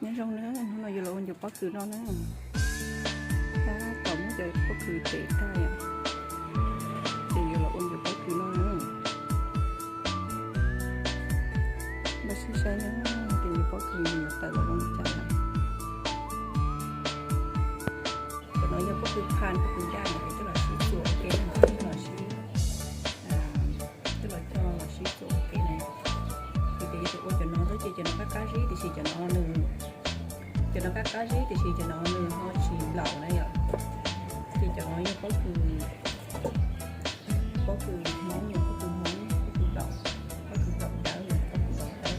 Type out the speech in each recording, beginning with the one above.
Nyob zoo na, hnub no yuav los ua ncuav pob kws noj na. Tab tom muab cov pob kws tev tag, ces yuav los ua ncuav pob kws noj na. Npaj sib saib na, ces ncuav pob kws nws yuav tawm los zoo li cas na. Cov no yog pob kws phan, pob kws yaj, coj los sib txuas ua ke na, coj los sib, coj los coj los sib txuas ua ke na. Ces yus ua cov no xwb ces cov no qab qab zib, tiam sis cov no nws, cov no qab qab zib tiam sis cov no nws ho tsis laus na yom. Ces cov no yog pob kws, pob kws Hmoob, yog pob kws Hmoob, pob kws laus, pob kws laus dawb, pob kws laus dawb.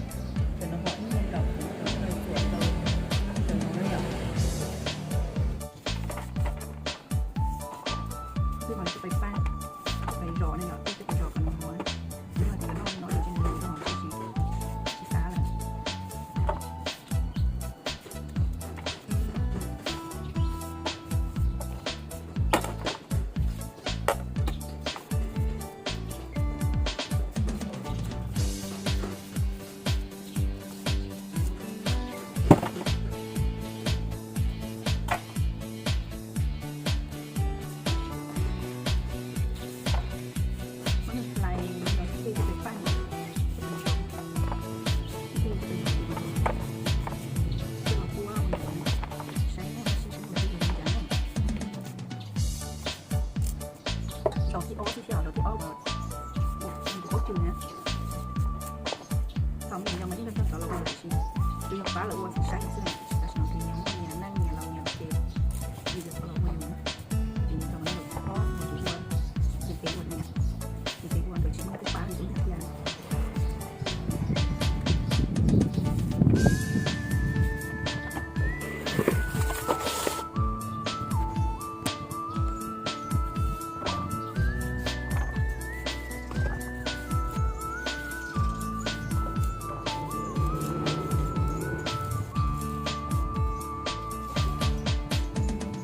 Cov no ho ib nyuag laus, cov no txuas tau, cov no na yom. Twb hais coj pais paj, pais zos ne yom, twb coj pais zos kom nws hov na. Yog tias noj no ces nws zoo tsis, tsis xav lawm. Zaum thib ob xwb thiab, zaum thib ob uas ua ncuav pob kws na. Thaum me nyuam yaus mas yeej coj cov los ua tiam sis twb yog pab lawv ua saib xwb, tam sim no ces nyias muaj nyias neej nyias laus nyias ces nyias coj los ua yus na. Ces nyias cov no zaum thib ob mus ua, ces peb ua nyias, ces peb ua nkawd tsis muaj pab li ub li tiag.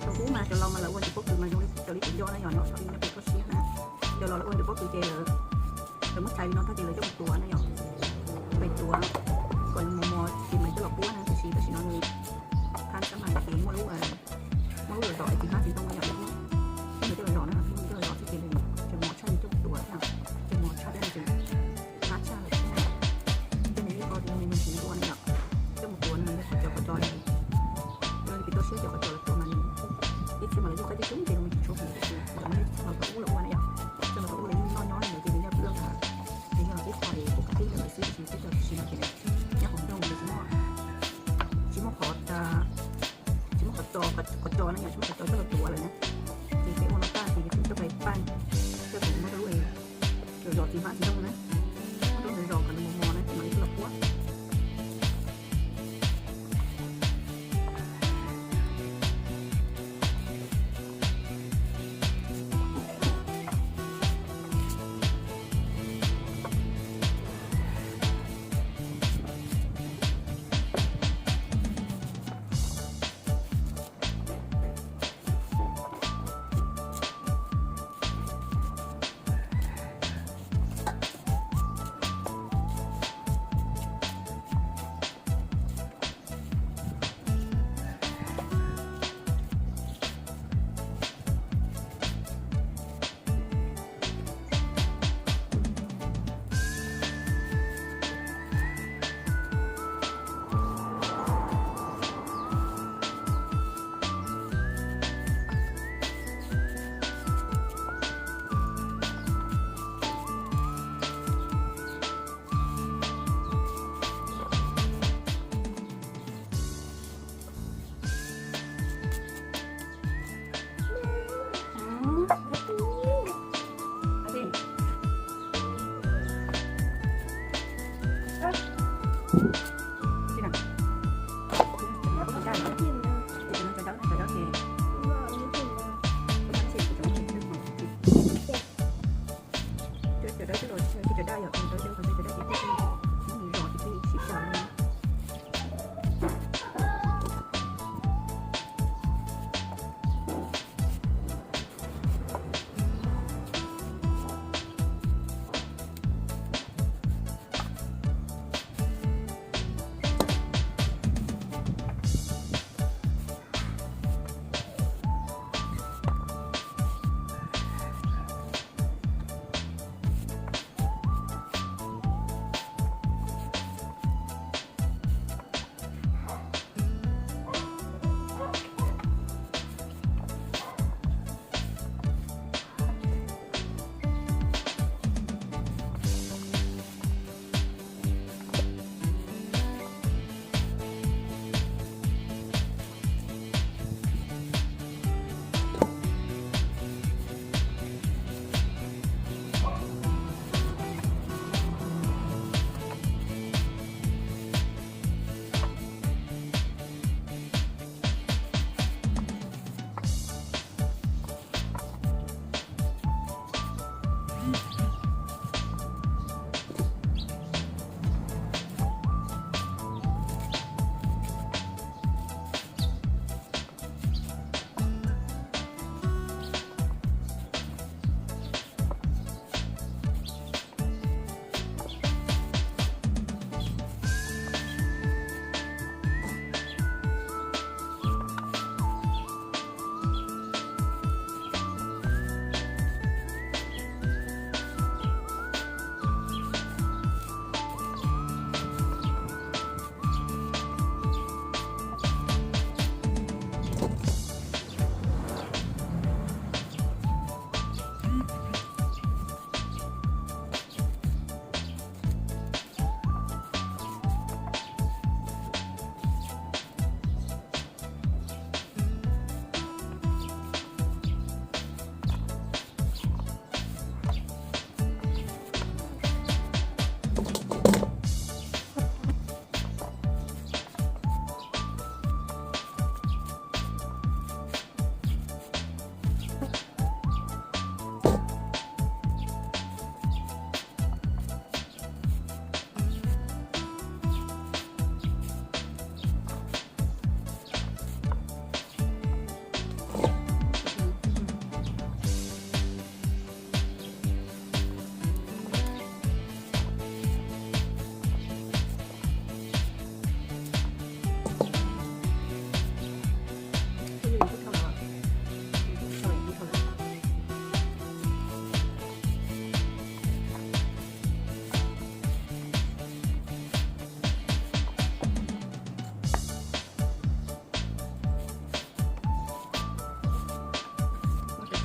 Thaum ub mas cov laus mas lawv ua ncuav pob kws mas zoo li raws li tus nco na yom, nyob thaum ub nyob pem toj siab na. Cov laus lawv ua ncuav pob kws ces lawv, lawv muab txhais li no tag ces lawv coj mus tuav na yom. Pais tuav kom mos mos ces mam coj los puab na, tiam sis tam sim no nws thaj xab mais ces muaj lub, muaj lub zom zom es tsis hmab tsis ntoo na yom, lawv muab coj los zom na, muab coj los zom xwb ces nws tseem mos tshaj li coj mus tuav thiab, tseem mos tshaj thiab nws tseem hmab tshaj lawm thiab. Ces nws yeej ua li nws mus ua na yom, coj mus tuav nws yog qhov cos qhov cos li, yog li pem toj siab cov qhov cos lawv tuav mas nws ib txhia mas lawv yug qaib coob coob ces nws tsis tshua phem, tiam sis cov no yog txog los thaum ub lawv ua na yom, txog los thaum ub lawv yeej noj nyob li ntawd ces nws yog peb ua, nws yog ib qho es kuv qab teb lawm xwb, tiam sis peb cov tam sim no ces nws nyob hauv nroog nws tsis muaj, tsis muaj qhov, tsis muaj qhov cos, qhov cos na yom, tsis muaj qhov cos coj los tuav lawm na. Ces peb ua no tag ces yuav tsum coj pais paj, coj kom muaj lub, zom zom tsis hmab tsis ntoo na, muab rau nws zom kom nws mos mos na ces mam li coj los puab.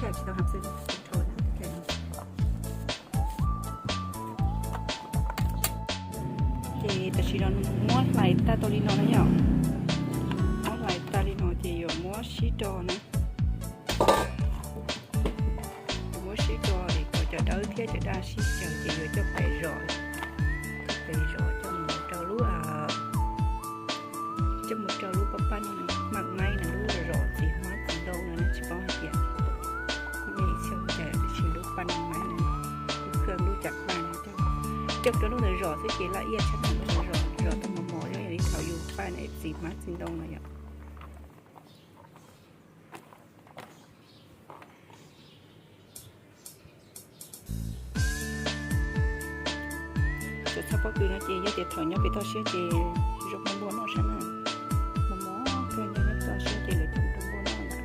Ces tam sim no muab hlais tag tau li no na yom. Muab hlais tag li no ces yuav muab sib rau na. Yuav muab sib rau es kom cov dawb thiab cov daj sib xyaw ces yuav coj pais zom, pais zom coj mus rau lub, coj mus rau lub pab pab no, mam maib no, lub zom txiv hmab txiv ntoo no, tsis paub hais tias nej xyaw cas, tiam sis lub pab no maib no, lub kheej lub cam paj no, coj rau lub ntawd zom xwb ces laj iaj tshaj, lub ntawd zom, zom tau mos mos, zoo li thaum yus paj no txiv hmab txiv ntoo no yom. Cov txhob pob kws no ces yog tias thaum nyob pem toj siab ces zoo npua noj sab na. Mos mos kawg, nyob pem toj siab ces lawv coj mus rau npua noj lawm.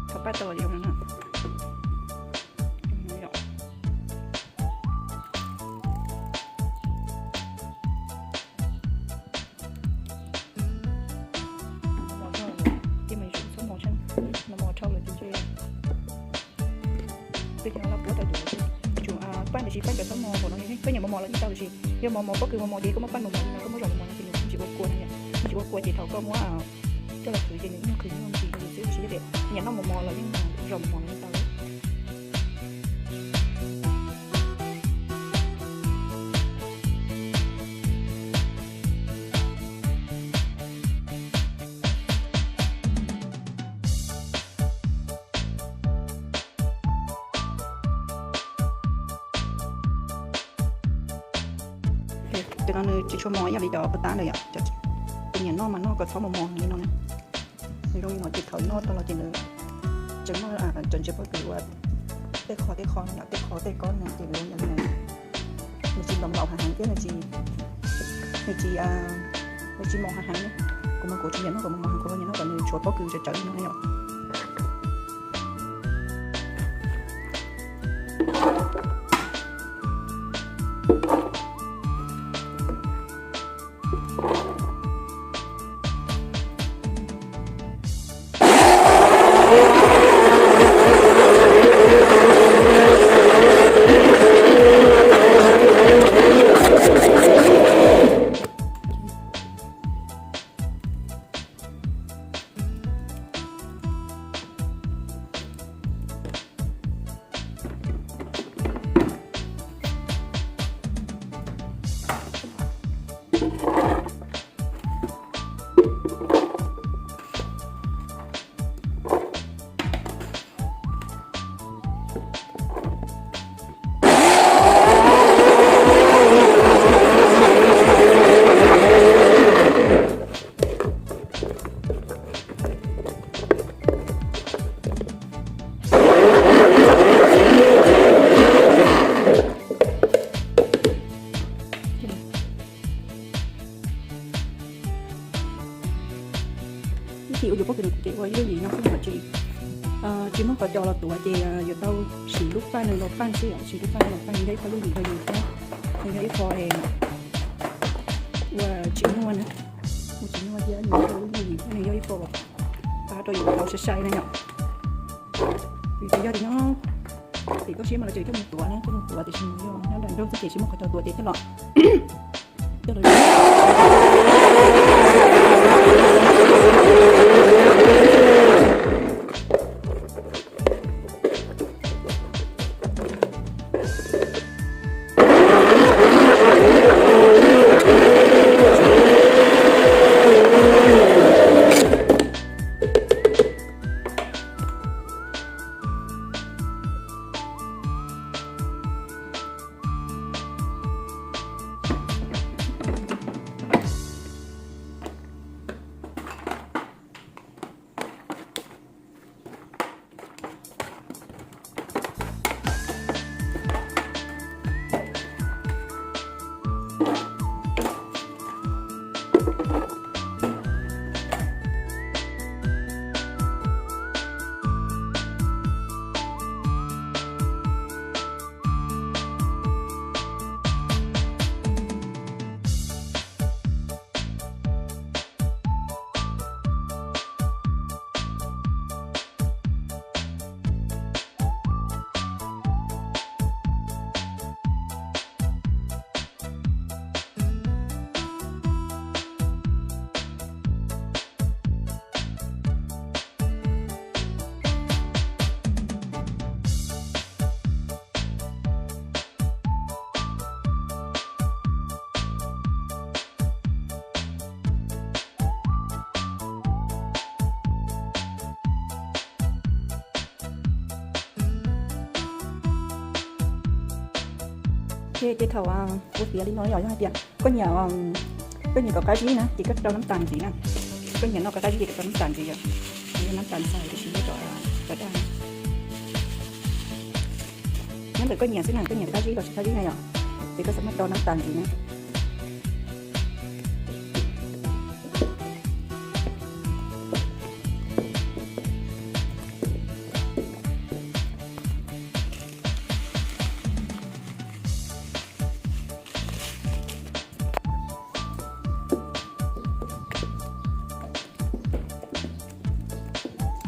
Thov paj tau zoo no. Ces mas txhob mos, mos mos dhau lawm ces ntshe twb cov no loj puav tau yus. Tsuas paj tiam sis paj cov txhob mos npaum no, koj nyiam mos mos los yeej tau tiam sis yog mos mos pob kws mos mos ces koj muab paj mos mos, koj muab zom mos mos no ces nws tsis ua kua no, tsis ua kua ces thaum koj muab coj los khwv ces nws yeej khwv nyob ntsis rau yus xwb, tiam sis yog tias nyiam noj mos mos los yeej zom mos mos los yeej tau. Cov no nws tsis tshua mos ib yam li cov puag ta ntawd yom. Cov nyiam noj mas noj kom txhob mos mos li no na. Nws zoo li no ces thaum noj tau los ces nws tseem noj, tseem ntsia pob kws ua tej qho tej qho no yom, tej qho tej kob no ces nws zoo li no. Nws tsis ntaus ntaus heev heev thiab nws tsis, nws tsis, nws tsis mos heev heev na. Kuv mas kuv tsis nyiam noj kom mos mos heev, kuv nyiam noj kom nws tshuav pob kws tsawv tsawv li no na yom. Ib chim ua yus pob kws ces ua ib lub yim no xwb, tsis, tsis muab qhov cos los tuav ces yuav tau siv lub paj no los paj xwb, siv lub paj no los paj, nws yog ib qho lub yim rau yus thiab, nws yog ib qho ua tsis muaj na, ua tsis muaj thiab, nws yog lub yim, nws yog ib qho pab rau yus tau sai sai na yom. Vim tias yog tias nyob tim toj siab mas lawv tseem coj mus tuav na, coj mus tuav tiam sis yog nyob nram nroog xwb ces tsis muaj qhov cos tuav ces coj los, coj los Ces thaum ua tiav li no yog hais tias koj nyiam, koj nyiam kom qab zib na ces koj rau nab tas ntxiv na. Koj nyiam noj kom qab zib ces koj rau nab tas ntxiv yom. Yog nab tas xaws tiam sis nyob rau cov daj. Nyob ntawm koj nyiam xwb na, koj nyiam qab zib los tsis qab zib na yom, ces koj xav maj rau nab tas ntxiv na.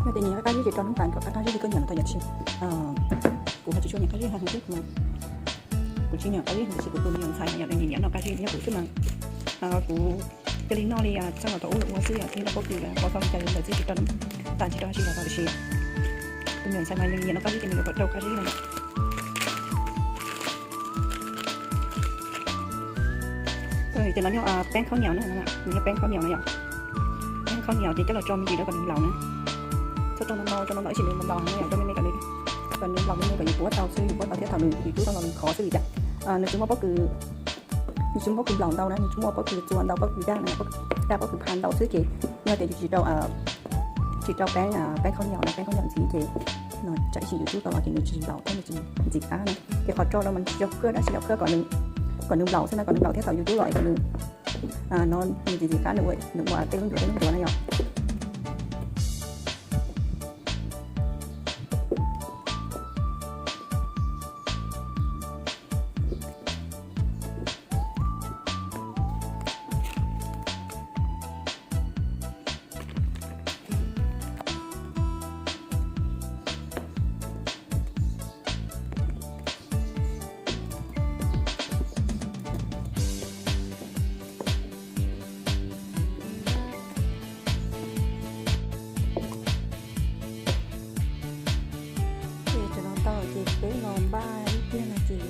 Yog tias nyiam qab zib ces rau nab tas kom qab qab zib li koj nyiam los tau yom. Tiam sis kuv ho tsis tshua nyiam qab zib heev thiab, kuv tsis nyiam qab zib heev tiam sis kuv tus me nyuam ntxhais yog nws nyiam noj qab zib thiab kuv xwb mas kuv cia li noj li txog los thaum ub los ua xwb yom, thiab noj pob kws ua tau li cas li ntawd xwb, tsis rau nab tas tsis rau dab tsi los tau tiam sis tus me nyuam ntxhais mas nws nyiam noj qab zib ces nws yuav kom rau qab zib no yom. Ces no yog peeb khaub ncaws na, nws yog peeb khaub ncaws no yom. Peeb khaub ncaws ces coj los tso me ntsis rau kom nws laus na. Txhob rau ntau, rau ntau ib sim nws laus heev no yom, rau me me kom nws, kom nws laus me me kom yus puab tau xwb, yus puab tau thiab thaum nws yus rub tau los nws khov xwb li cas. Nws tsis muaj pob kws, nws tsis muaj pob kws nplaum ntau na, nws tsis muaj pob kws txua ntau, pob kws daj na, daj pob kws pha ntau xwb ces yog tias yus tsis rau, tsis rau peeb, peeb khaub ncaws na, peeb khaub ncaws ntxiv ces no tsam ib sim yus rub tau los ces nws tsis laus thiab nws tsis ntxim qab na. Ces qhov rau no mas tsis yog khuab dab tsi, yog khuab kom nws, kom nws nplaum xwb na, kom nws nplaum thiab thaum yus rub los es kom nws, no nws ntxim ntxim qab, nws ua, nws ua tej lub ncuav tej lub ncuav na yom. Ces txog no tau ces peb los npaj ib pliag no ces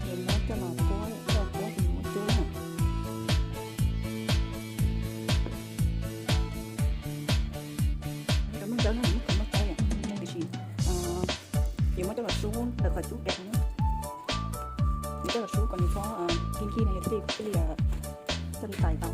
yuav muab coj los puab, coj los puab ces yuav muab cub na. Cov maj ntawv no muab cov maj ntawv tiam sis yuav muab coj los sub ntawm qhov cub pem no, yuav coj los sub kom nws txhob khi khi no yog thiaj li, thiaj li tais tau.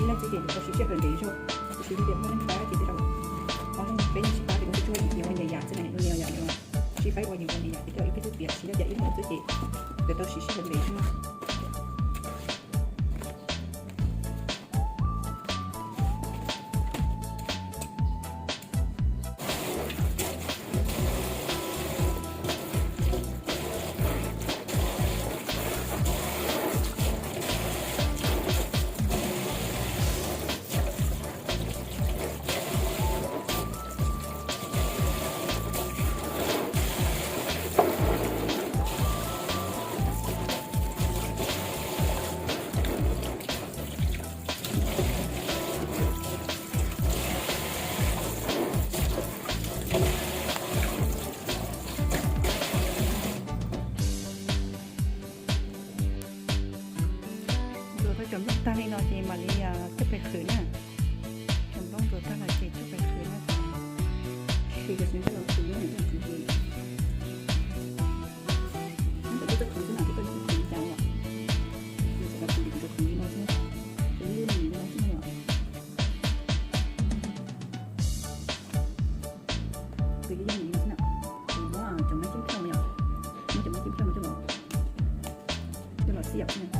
ib leeg xwb ces tau siv sij hawm ntev zog. Tiam sis tias muaj neeg pab ces tej zaum ob leeg peb leeg sib pab ces kuj tsis tshua yim, nyias ua nyias yam xwb na, nyias ua nyias yam, sib faib ua nyias ua nyias yam, ces tej zaum ib pliag xwb piam, tsis yog tias ib leeg ua xwb ces yuav tau siv sij hawm ntev zog. Ntxuav tau cov nplooj tag li no ces mam li coj pais qhwv na. Cov nplooj ntxuav tag lawm ces coj pais qhwv na. Kuv yuav yeej li no xwb na. Kuv muab cov mab cib plhaub no yom, muab cov mab cib plhaub no coj los, coj los xiab xwb na.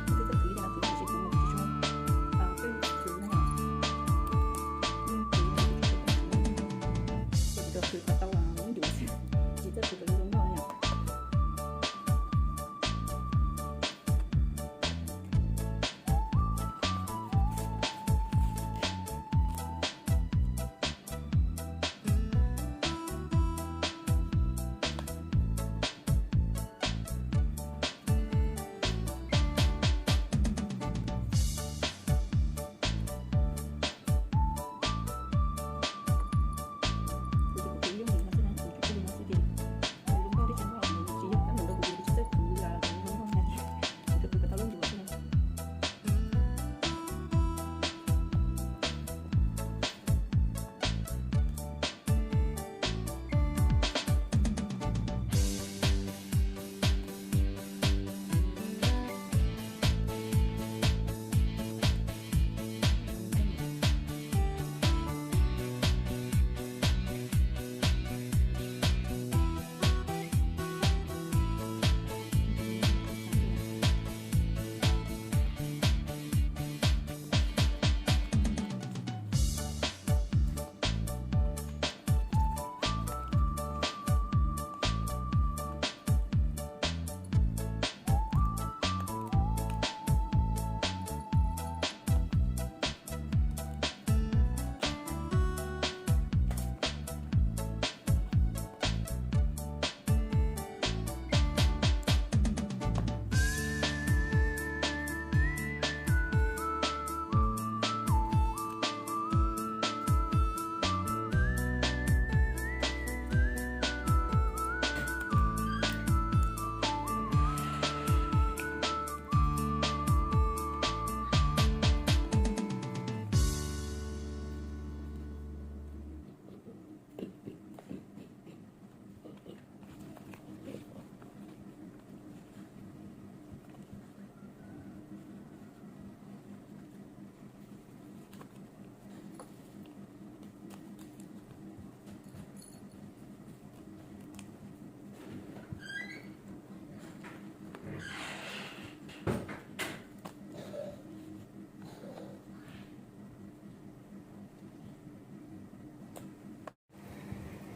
Twb txawj khwv li cas los kuv tsis tsis tau mus tsis tshua.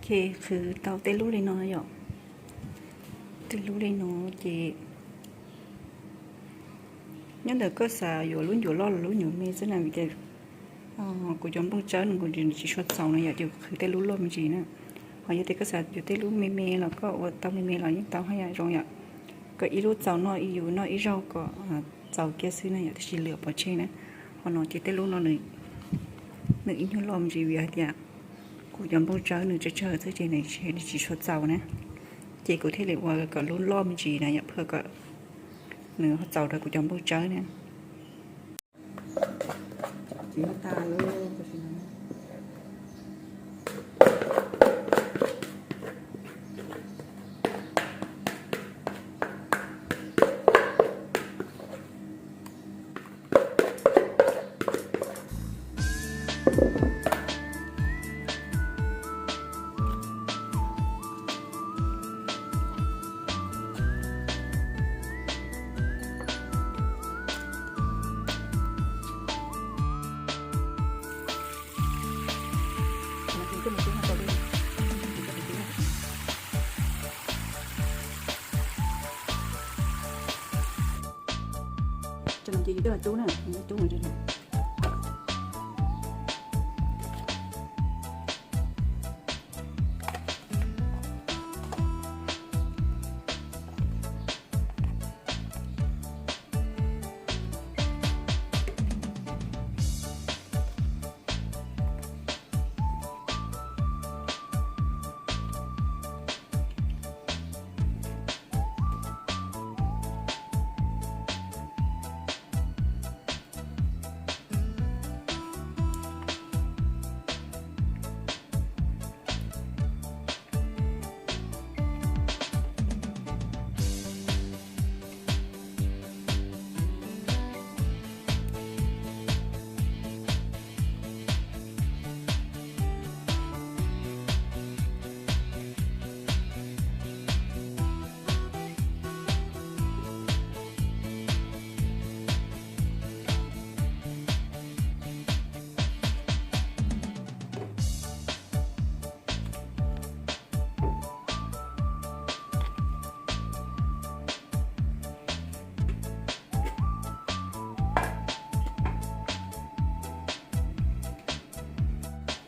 Ces qhwv tau tej lub li no yom. Tej lub li no ces nyob ntawm koj xav yuav lub ncuav loj los lub ncuav me xwb na, vim tias kuv cov nplooj tsawb no kuv tsis tshua txaus no yom, ces kuv qhwv tej lub loj me ntsis na. Ho yog tias koj xav yuav tej lub me me los koj ua tau me me los yeej tau haj yam zoo yom. Kom ib lub txaus noj ib, yus noj ib zaug kom txaus kiag xwb na yom, tiam sis lwm pov tseg na. Ho no ces tej lub no nws ib nyuag loj me ntsis vim hais tias kuv cov nplooj tsawb nws tsawg tsawg xwb ces nws tsis tshua txaus na. Ces kuv thiaj li ua kom lub loj me ntsis na yom, ua kom nws txaus rau kuv cov nplooj tsawb na.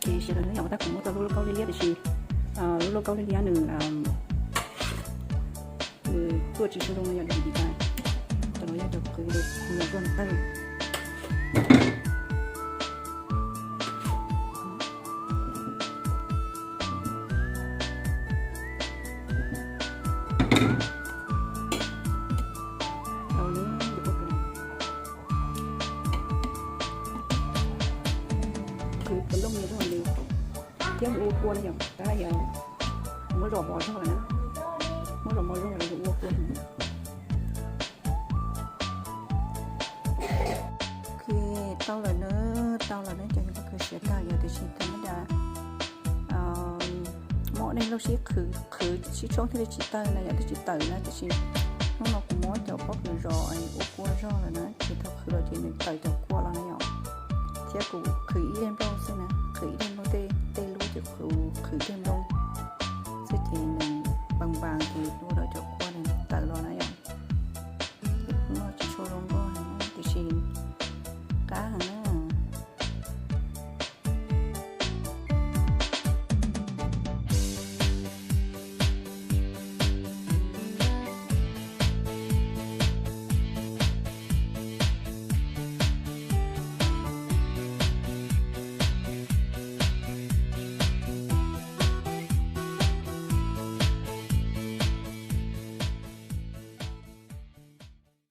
Ces sawv daws nyob yom, tab kuv muab tau lub lauj kaub liab liab tiam sis lub lauj kaub liab liab nws, nws tuaj tsis zoo no yom, vim tias cov no yog cov qhwv los zog tawg. Qhwv cov nplooj no zog li thiab mus ua kua no yom, tab yog muab zom mov zog lawm na, muab zom mov zog lawm ua kua. Ok, tau lawm na, tau lawm na, cov no kuj siav tag yom, tiam sis thaum ntawd muab nej lub sib qhwv, qhwv sib tshoob thiaj li tsis tawg na yom, thiaj tsis tawm na, tiam sis hnub no kuv muab cov pob kws zom ua kua zog lawm na, ces thaum qhwv los ces nws tawm cov kua los na yom. Thiab kuv qhwv ib daim nplooj xwb na, qhwv ib daim nplooj, tej lub ces kuv qhwv ib daim nplooj xwb ces nws npas npas ces ua rau cov